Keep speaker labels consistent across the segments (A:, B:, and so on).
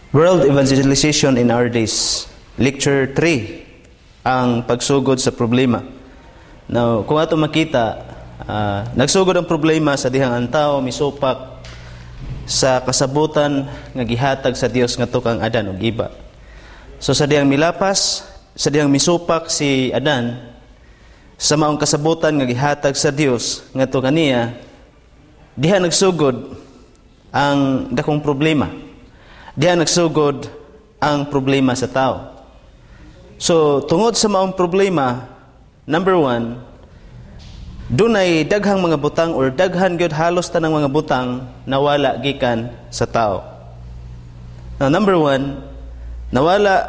A: World Evangelization in Our Days, Lecture 3, ang pagsugod sa problema. Now, kung ato makita, nagsugod ang problema sa dihang ang tao misupak sa kasabutan nga gihatag sa Dios ngadto kang Adan ug Eva. So sa dihang milapas, sa dihang misupak si Adan sa maong kasabutan nga gihatag sa Dios ngadto kaniya, diha nagsugod ang dakong problema. Diha nagsugod ang problema sa tao. So, tungod sa maong problema, number one, dunay daghang mga butang or daghan gyud halos tanang mga butang nawala gikan sa tao. Now, number one, nawala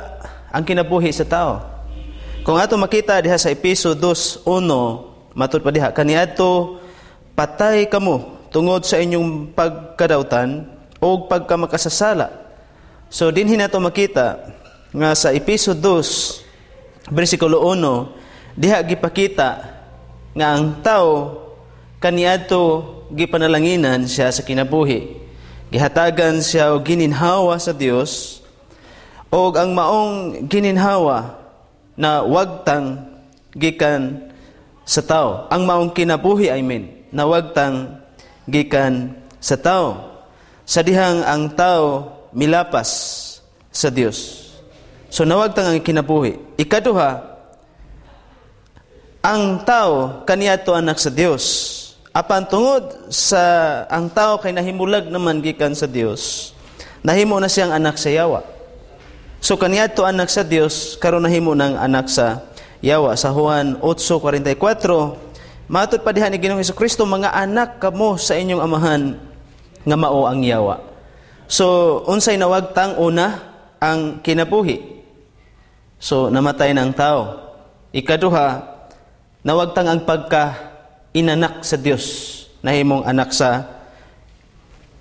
A: ang kinabuhi sa tao. Kung ato makita diha sa Epeso 2:1, matud pa diha, "Kaniadto patay kamo tungod sa inyong pagkadawtan o pagkamakasasala." So dinhi nato makita nga sa Epeso 2 bersikulo 1, diha gipakita nga ang tao kaniadto gipanalanginan siya sa kinabuhi. Gihatagan siya og gininhawa sa Dios, og ang maong gininhawa na wagtang gikan sa tao. Ang maong kinabuhi, I mean, na wagtang gikan sa tao. Sa dihang ang tao milapas sa Dios. So nawagtang ang kinabuhi. Ikaduha, ang tao kaniadto anak sa Dios. Apan tungod sa ang tao kay nahimulag naman gikan sa Dios, nahimo na siyang anak sa yawa. So kaniadto anak sa Dios, karon nahimo ng anak sa yawa. Sa Juan 8:44, matud pa diha ni Ginoong Kristo, "Mga anak kamo sa inyong amahan nga mao ang yawa." So unsay nawagtang una? Ang kinabuhi. So namatay na ang tao. Ikaduha, nawagtang ang pagka inanak sa Dios, nahimong anak sa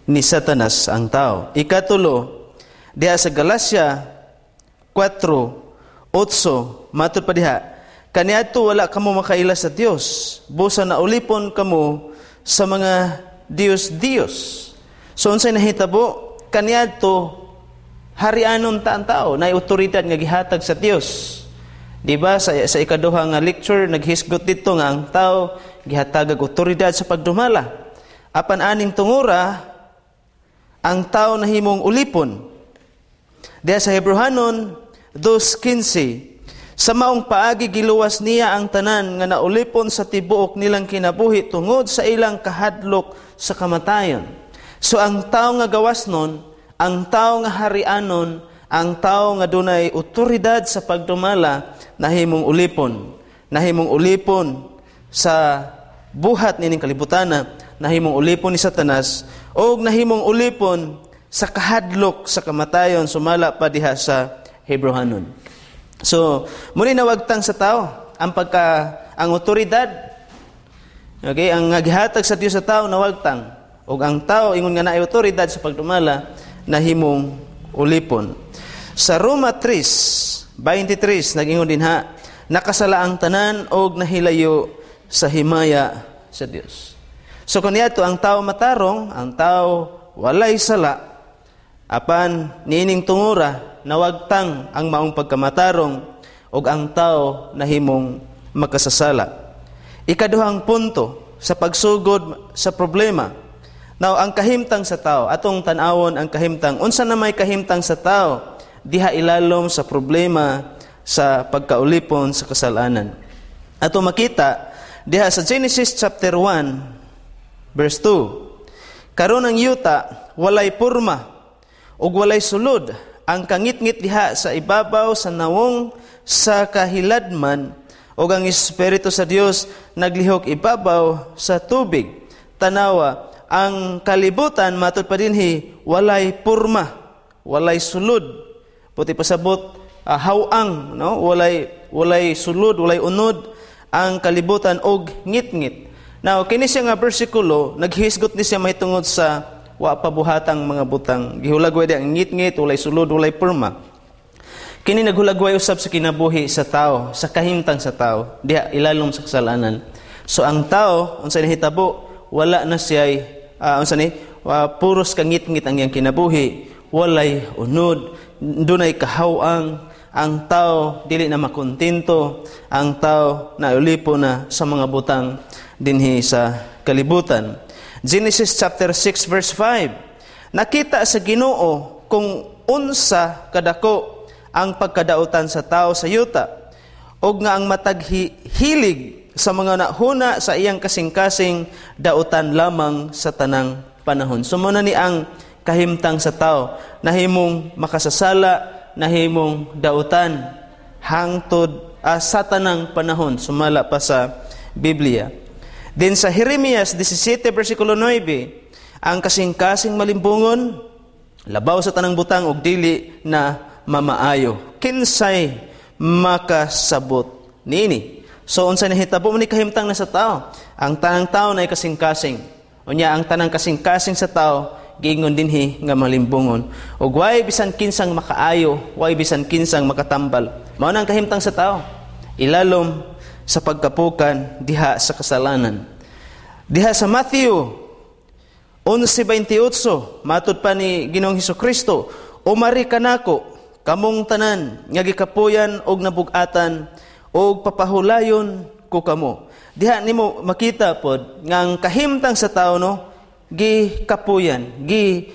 A: ni Satanas ang tao. Ikatulo, diha sa Galacia 4:8, matud pa diha, "Kaniadto wala kamo makaila sa Dios, busa naulipon kamo sa mga Dios-Dios." So unsay nahitabo? Kaniadto harianon ta ang tao, nay otoridad nga gihatag sa Dios. Di ba sa ikaduha nga lecture, naghisgot dito nga ang tao gihatag og otoridad sa pagdumala. Apan aning tungura, ang tao nahimong ulipon. Diha sa Hebreohanon 2:15, "Sa maong paagi giluwas niya ang tanan nga naulipon sa tibuok nilang kinabuhi tungod sa ilang kahadlok sa kamatayon." So ang tao nga gawas nun, ang tao nga harianon, ang tao nga dunay otoridad sa pagdumala, nahimong ulipon. Nahimong ulipon sa buhat nining kalibutana, nahimong ulipon ni Satanas, o nahimong ulipon sa kahadlok sa kamatayon, sumala pa diha sa Hebreohanon. So, muni nawagtang sa tao ang otoridad. Okay, ang gihatag sa Dios sa tao nawagtang, ug ang tao ingon nga naay otoridad sa pagdumala, nahimong ulipon. Sa Roma 3:23, nag-ingon dinha, "Nakasala ang tanan og nahilayo sa himaya sa Dios." So kaniadto ang tao matarong, ang tao walay sala, apan niining tungura nawagtang ang maong pagkamatarong ug ang tao nahimong makasasala. Ikaduhang punto sa pagsugod sa problema. Now, ang kahimtang sa tao, atong tan-awon ang kahimtang. Unsa na may kahimtang sa tao diha ilalom sa problema sa pagkaulipon sa kasalanan? Ato makita diha sa Genesis chapter 1 verse 2. "Karon ang yuta walay porma ug walay sulod, ang kangitngit diha sa ibabaw sa nawong sa kahiladman, ug ang espiritu sa Dios naglihok ibabaw sa tubig." Tanawa, ang kalibutan, matud pa dinhi, walay porma, walay sulod. Puti pasabot, hawang, no? Walay sulod, walay unod ang kalibutan og ngitngit. Now, kini siya nga bersikulo naghisgot ni siya mahitungod sa wa pa buhatang mga butang. Gihulagway di ang ngitngit, walay sulod, walay porma. Kini naghulagway usab sa kinabuhi sa tao, sa kahimtang sa tao, diha ilalom sa kasalanan. So ang tao, unsa nahitabo, wala na siya, unsa ni, puros kangitngit ang iyang kinabuhi. walay unod, dunay kahawang, ang tao dili na makontento, ang tao na ulipo na sa mga butang dinhi sa kalibutan. Genesis chapter 6 verse 5. Nakita sa Ginoo kung unsa kadako ang pagkadautan sa tao sa yuta, ug nga ang matag hilig sa mga nahuna sa iyang kasing-kasing dautan lamang sa tanang panahon. So muna ni ang kahimtang sa tao, nahimong makasasala, nahimong dautan hangtod sa tanang panahon, sumala pa sa Biblia. Din sa Jeremias 17 versikulo 9, ang kasing-kasing malimbungon labaw sa tanang butang og dili na mamaayo. Kinsay makasabot niini? So unsa nahitabo ni kahimtang na sa tao? Ang tanang tao na kasing-kasing. Unya ang tanang kasing-kasing sa tao giingon dinhi nga malimbungon. Ug way bisan kinsang makaayo, way bisan kinsang makatambal. Mao na ang kahimtang sa tao. Ilalom sa pagkapukan diha sa kasalanan. Diha sa Matthew 11:28, matud pa ni Ginoong Hesukristo, "Umari kanako kamong tanan nga gikapuyan og nabug-atan, og papahulayon ko kamo." Diha nimo makita pod nga ang kahimtang sa tao, no, gikapuyan, gi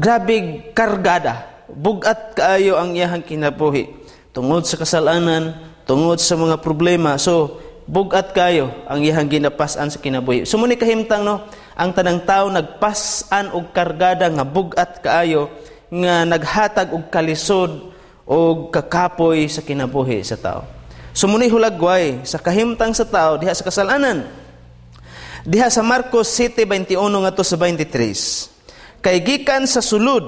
A: grabe kargada, bugat kaayo ang iyahang kinabuhi tungod sa kasalanan, tungod sa mga problema. So bugat kayo ang iyahang ginapas-an sa kinabuhi. So muni kahimtang, no, ang tanang tao nagpas-an og kargada nga bugat kaayo nga naghatag og kalisod og kakapoy sa kinabuhi sa tao. So muni hulagway sa kahimtang sa tao diha sa kasalanan. Diha sa Marcos 7:21 ngadto sa 23. Kay gikan sa sulod,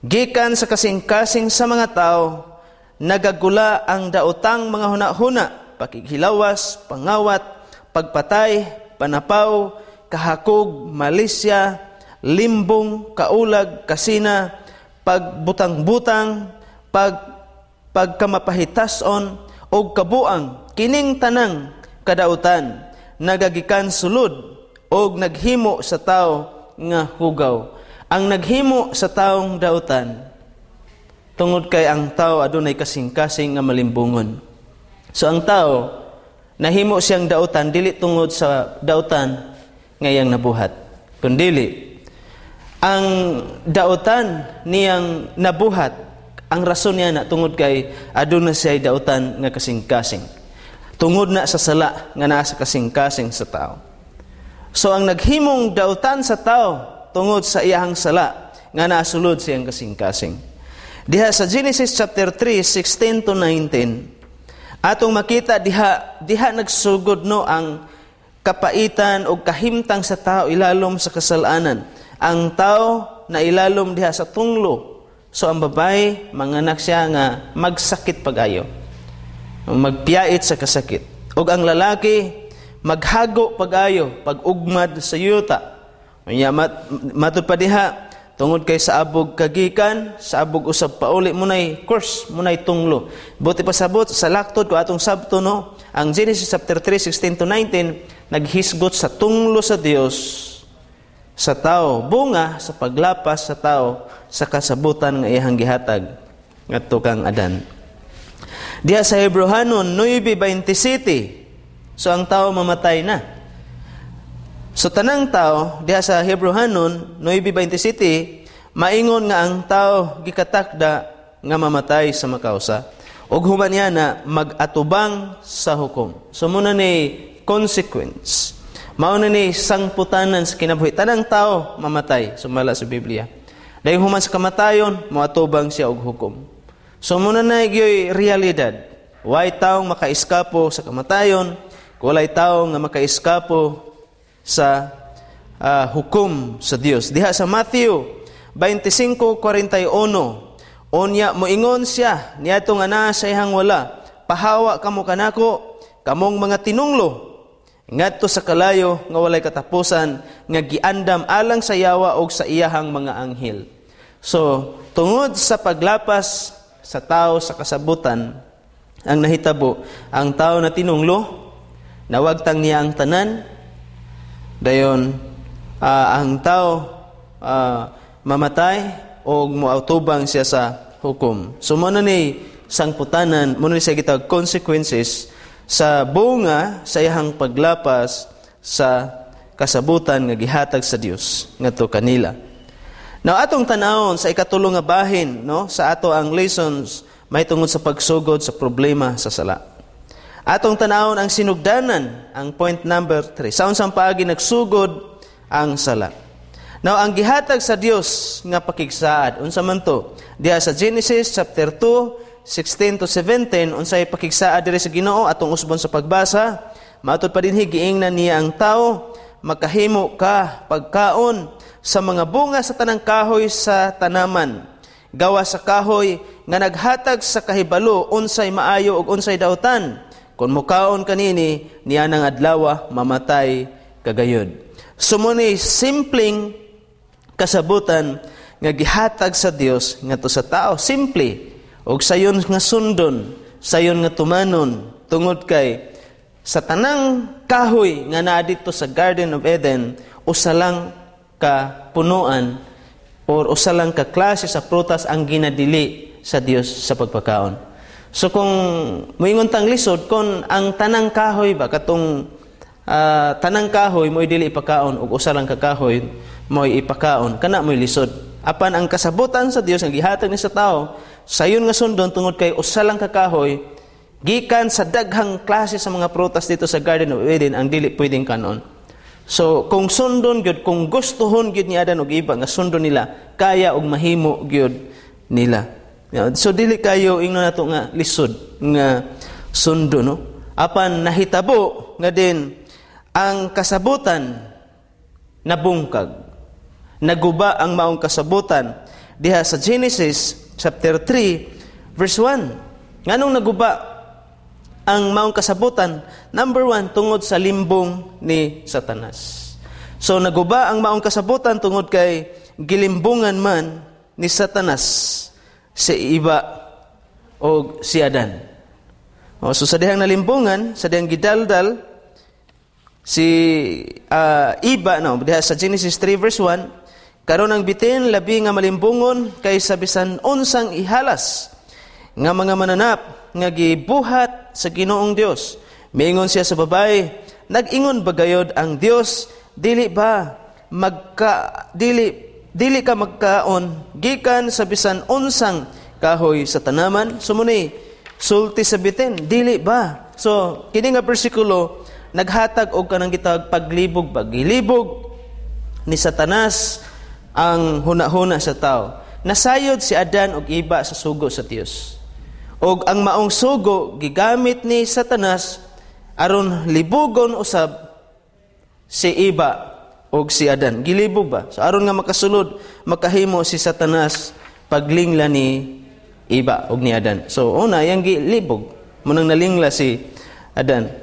A: gikan sa kasing-kasing sa mga tao, nagagula ang daotang mga hunahuna, pakighilawas, pangawat, pagpatay, panapaw, kahakog, malisya, limbong, kaulag, kasina, pagbutang-butang, pagkamapahitason og kabuang. Kining tanang kadautan nagagikan sulod og naghimo sa tao nga hugaw. Ang naghimo sa taong dautan tungod kay ang tao adunay kasing-kasing nga malimbungon. So ang tao nahimo siyang dautan dili tungod sa dautan nga iyang nabuhat, kundili ang dautan niyang nabuhat, ang rason niya na tungod kay aduna siya dautan nga kasing-kasing. Tungod na sa sala nga naa sa kasing-kasing sa tao. So ang naghimong dautan sa tao tungod sa iyahang sala nga naasulod siyang kasing-kasing. Diha sa Genesis chapter 3, 16 to 19, atong makita diha diha nagsugod, no, ang kapaitan o kahimtang sa tao ilalom sa kasalanan. Ang tao na ilalom diha sa tunglo. So ang babae, manganak siya nga magsakit pag-ayo, magpiyait sa kasakit. Og ang lalaki, maghago pag-ayo, pag-ugmad sa yuta. Unya matud pa diha, tungod kay sa abog kagikan, sa abog usab pauli, munay curse, munay tunglo. Buti pasabot, sa laktod ko atong sabto, no, ang Genesis chapter 3, 16 to 19, naghisgot sa tunglo sa Dios sa tao, bunga sa paglapas sa tao sa kasabutan nga iyang gihatag ngadto kang Adan. Diha sa Hebreohanon 9:27, so ang tao mamatay na. So tanang tao diha sa Hebreohanon 9:27 maingon nga ang tao gikatakda nga mamatay sa makausa ug human niya na mag-atubang sa hukom. So muna ni consequence. Mao na ni sangputanan sa kinabuhi. Tanang tao mamatay, sumala sa Biblia. Dahil human sa kamatayon, moatubang siya og hukom. So muna na gyoy realidad. Way taong makaiskapo sa kamatayon, walay taong nga makaiskapo sa hukom sa Dios. Diha sa Matthew 25:41, unya moingon siya niadto nga naa sa iyang wala, "Pahawa kamo kanako, kamong mga tinunglo, ngadto sa kalayo nga walay katapusan nga giandam alang sa yawa og sa iyahang mga anghel." So, tungod sa paglapas sa tao sa kasabutan, ang nahitabo, ang tao na tinunglo, nawagtang niya ang tanan, dayon ang tao mamatay o moatubang siya sa hukom. So mao na ni sangputanan, mao na ni siya gitawag consequences sa bunga sa iyang paglapas sa kasabutan nga gihatag sa Dios ngadto kanila. Now atong tanawon sa ikatulo nga bahin, no, sa ato ang lessons mahitungod sa pagsugod sa problema sa sala. Atong tanawon ang sinugdanan, ang point number 3. Sa unsang paagi nagsugod ang sala? Now ang gihatag sa Dios nga pakigsaad, unsa man to? Diha sa Genesis chapter 2, 16 to 17, unsay pakigsaad diri sa Ginoo? Atong usbon sa pagbasa. Matud pa dinhi, giingnan niya ang tao, "Makahimo ka pagkaon sa mga bunga sa tanang kahoy sa tanaman. Gawa sa kahoy nga naghatag sa kahibalo unsay maayo ug unsay dautan. Kung mukaon kanini, nianang adlaw mamatay kagayod." So mao ni simpleng kasabutan nga gihatag sa Dios ngadto sa tao, simple og sayon nga sundon, sayon nga tumanon, tungod kay sa tanang kahoy nga naa didto sa Garden of Eden, usa lang ka punuan or usa lang ka klase sa prutas ang ginadili sa Dios sa pagpakaon. So kung moingon tang lisod kon ang tanang kahoy ba, katong tanang kahoy mo'y dili ipakaon ug usa lang ka kahoy mo'y ipakaon, kana mo'y lisod. Apan ang kasabutan sa Dios nga gihatag ni sa tao, sayon nga sundon tungod kay usa lang ka kahoy gikan sa daghang klase sa mga prutas didto sa Garden of Eden ang dili pwedeng kanon. So kung sundon gyud, kung gustuhon gyud ni Adan ug Eva nga sundon nila, kaya og mahimo gyud nila. So dili kayo ingnon nato nga lisod nga sundon, no? Apan nahitabo nga din ang kasabutan nabungkag. Naguba ang maong kasabutan diha sa Genesis chapter 3 verse 1. Nganong naguba ang maong kasabutan? Number 1, tungod sa limbong ni Satanas. So naguba ang maong kasabutan tungod kay gilimbungan man ni Satanas si Iba o si Adan. O, so sa dihang nalimbungan, sa dihang gidaldal si Iba, no, diha sa Genesis 3 verse 1, "Karon ang bitin labi nga malimbungon kaysa bisan unsang ihalas nga mga mananap nga gibuhat sa Ginoong Dios. Miingon siya sa babae, 'Nag-ingon ba gayod ang Dios, dili ba magka dili dili ka magkaon gikan sa bisan unsang kahoy sa tanaman?'" So mao ni sulti sa bitin, dili ba? So kini nga bersikulo naghatag og kanang gitawag paglibog ba, gilibog ni Satanas ang hunahuna sa tao. Nasayod si Adan og Iba sa sugo sa Dios. Og ang maong sugo gigamit ni Satanas aron libugon usab si Iba og si Adan. Gilibog ba? So aron nga makasulod, makahimo si Satanas paglingla ni Iba og ni Adan. So una yang gilibog, mao nang nalingla si Adan.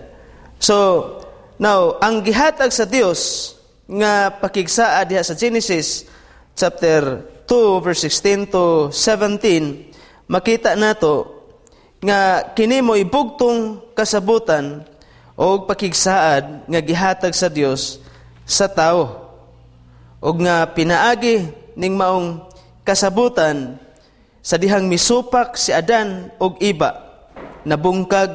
A: So now ang gihatag sa Dios nga pakigsaa diha sa Genesis chapter 2 verse 16 to 17, makita nato nga kini mo'y bugtong kasabutan o pakigsaad nga gihatag sa Dios sa tao og nga pinaagi ning maong kasabutan, sa dihang misupak si Adan og Iba, nabungkag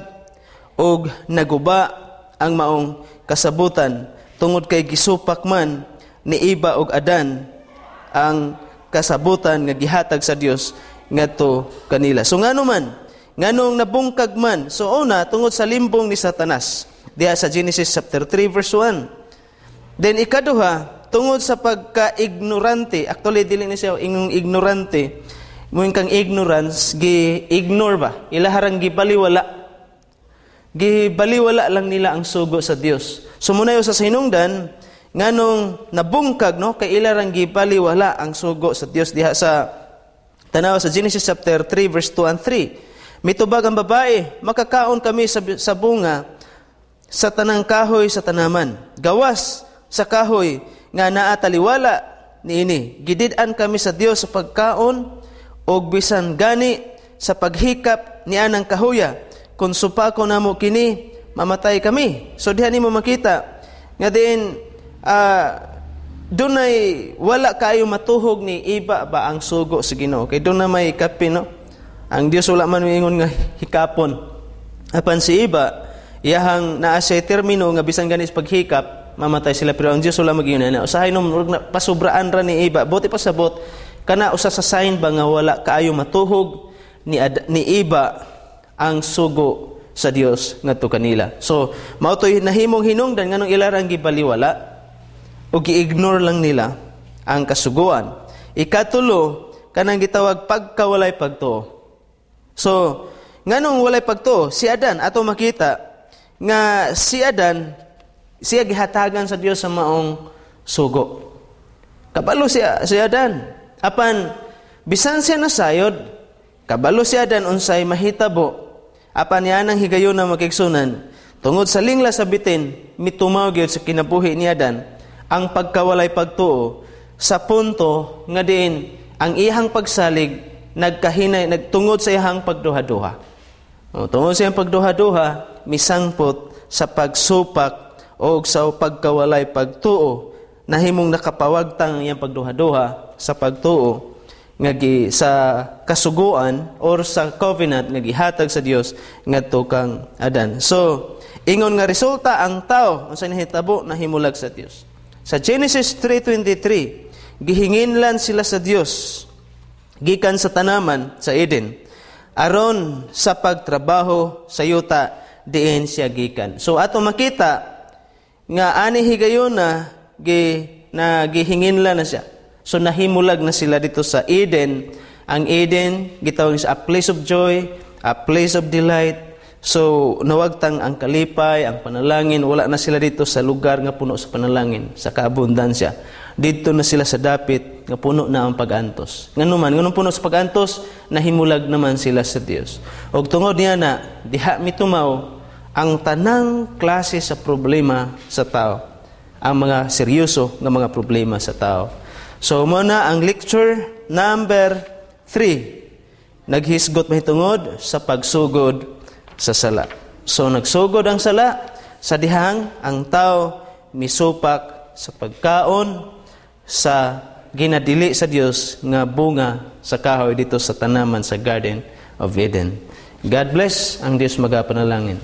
A: og naguba ang maong kasabutan tungod kay gisupak man ni Iba og Adan ang kasabutan nga gihatag sa Dios ngadto kanila. So ngano man? Nganong nabungkag man? So una, tungod sa limbong ni Satanas diha sa Genesis chapter 3 verse 1. Then ikaduha, tungod sa pagka-ignorante. Actually, dili ni siya ingong ignorante. Moingon kang ignorance, gi-ignore ba? Ilaharang gibaliwala. Gibaliwala lang nila ang sugo sa Dios. So mao na sa hinungdan nganong nabungkag, no, kay ilarang gibaliwala ang sugo sa Dios diha sa tanaw sa Genesis chapter 3 verse 2 and 3. Mitubag ang babae, "Makakaon kami sa bunga sa tanang kahoy sa tanaman. Gawas sa kahoy nga naa taliwala niini. Gidid-an kami sa Dios sa pagkaon og bisan gani sa paghikap ni anang kahuya. Kung supako namo kini, mamatay kami." So diha nimo makita nga din Dunay wala kayo matuhog ni iba ba ang sugo sa Ginoo. Kay doon na may kapin, no? Ang Dios wala man moingon nga hikapon. Apan si iba, iyahang naa siya termino nga bisan ganis paghikap, mamatay sila, pero ang Dios wala mag-ingon na. Usahay no murag na pasubraan ra ni iba. Buot ipasabot kana usa sa sign ba nga wala kaayo matuhog ni iba ang sugo sa Dios ngadto kanila. So mao to'y nahimong hinungdan nganong ilarang gibaliwala o gi-ignore lang nila ang kasuguan. Ikatulo, kanang gitawag pagkawalay pagtuo. So, nganong walay pagtuo? Si Adan, ato makita nga si Adan siya gihatagan sa Dios sa maong sugo. Kabalo siya si Adan. Apan bisan siya nasayod, kabalo si Adan unsay mahitabo. Apan niya higayon na, mga kaigsuonan, tungod sa lingla sa bitin, mitumaw gyud sa kinabuhi ni Adan ang pagkawalay pagtuo sa punto nga diin ang iyang pagsalig nagkahinay nagtungod sa iyang pagduha-duha. O, tungod sa iyang pagduha-duha, misangpot sa pagsupak o sa pagkawalay pagtuo, nahimong nakapawagtang ang iyang pagduha-duha sa pagtuo nga gi, sa kasuguan or sa covenant nga gihatag sa Dios ngadto kang Adan. So, ingon nga resulta ang tao unsa nahitabo, nahimulag sa Dios. Sa Genesis 3:23, gihinginlan sila sa Dios gikan sa tanaman sa Eden aron sa pagtrabaho sa yuta diin siya gikan. So ato makita nga ani higayona gi na gihinginlan na siya. So nahimulag na sila dito sa Eden. Ang Eden gitawag sa a place of joy, a place of delight. So nawagtang ang kalipay, ang panalangin, wala na sila dito sa lugar nga puno sa panalangin, sa kaabundansya. Dito na sila sa dapit nga puno na ang pag-antos. Ngano man, nganong puno sa pag-antos, nahimulag naman sila sa Dios. Og tungod niya na diha mitumaw ang tanang klase sa problema sa tao, ang mga seryoso nga mga problema sa tao. So mao na ang lecture number 3. Naghisgot mahitungod sa pagsugod sa sala. So nagsugod ang sala sa dihang ang tao misupak sa pagkaon sa ginadili sa Dios nga bunga sa kahoy dito sa tanaman sa Garden of Eden. God bless, ang Dios magapanalangin.